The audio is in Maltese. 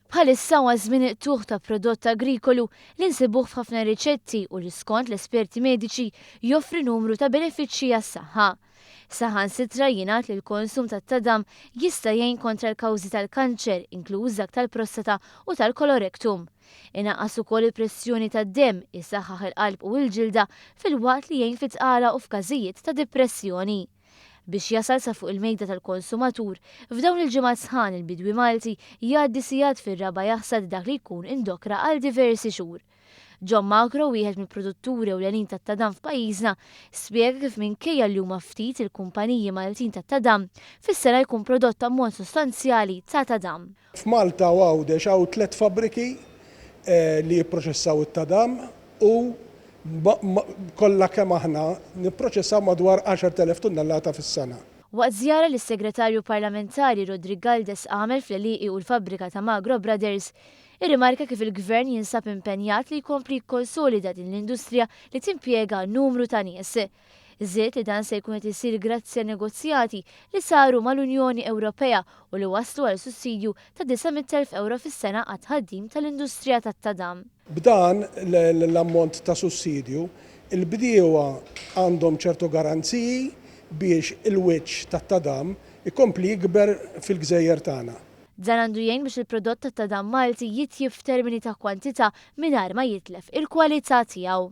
Bħalissa huwa żmien il-qtugħ ta' prodott agrikolu li nsibuh f'ħafna riċetti u li skont l-esperti mediċi joffri numru ta' benefiċċji għas-saħħa. Saħansitra jingħad li l-konsum tat-tadam jista' jgħin kontra l-kawżi tal-kanċer, inkluż dak tal-prostata u tal-kolorektum. Inaqqas ukoll il-pressjoni tad-demm, isaħħaħ il-qalb u l-ġilda filwaqt li jgħin fit-tqala u f'każijiet ta' dipressjoni. Biex jasal sa fuq il-mejda tal-konsumatur, f'dawn il-ġimgħat sħan il-bidwi Malti jgħaddi sigħat fir-raba' jaħsad dak li jkun indokra għal diversi xhur. John Macro, wieħed mill-produtturi ewlenin tat-tadam f'pajjiżna, spjega kif minkejja li huma ftit il-kumpaniji Maltin tat-tadam, fis-sena jkun prodott ammont sostanzjali ta' tadam. F'Malta u Għawdex hawn tlett fabbriki li jipproċessaw it-tadam u kollha kemm aħna nipproċessaw madwar 10,000 tunnellata fis-sena. Waqt żjara li s-Segretarju Parlamentari Roderick Galdes għamel fl-għelieqi u l-fabbrika ta' Magro Brothers, irrimarka kif il-Gvern jinsab impenjat li jkompli jikkonsolida din l-industrija li timpjega numru ta' nies. Żied li dan se jkun qed isir grazzi għal negozjati li saru mal-Unjoni Ewropea u li wasslu għal sussidju ta' 900,000 ewro fis-sena għat-tħaddim tal-industrija tat-tadam. B'dan l-ammont ta' sussidju, il-bdiewa għandhom ċertu garanziji biex il-wiċċ tat-tadam ikompli jikber fil-gżejjer tagħna. Dan għandu jgħin biex il-prodott tat-tadam Malti jitjieb f'termini ta' kwantità mingħajr ma jitlef il-kwalità tiegħu.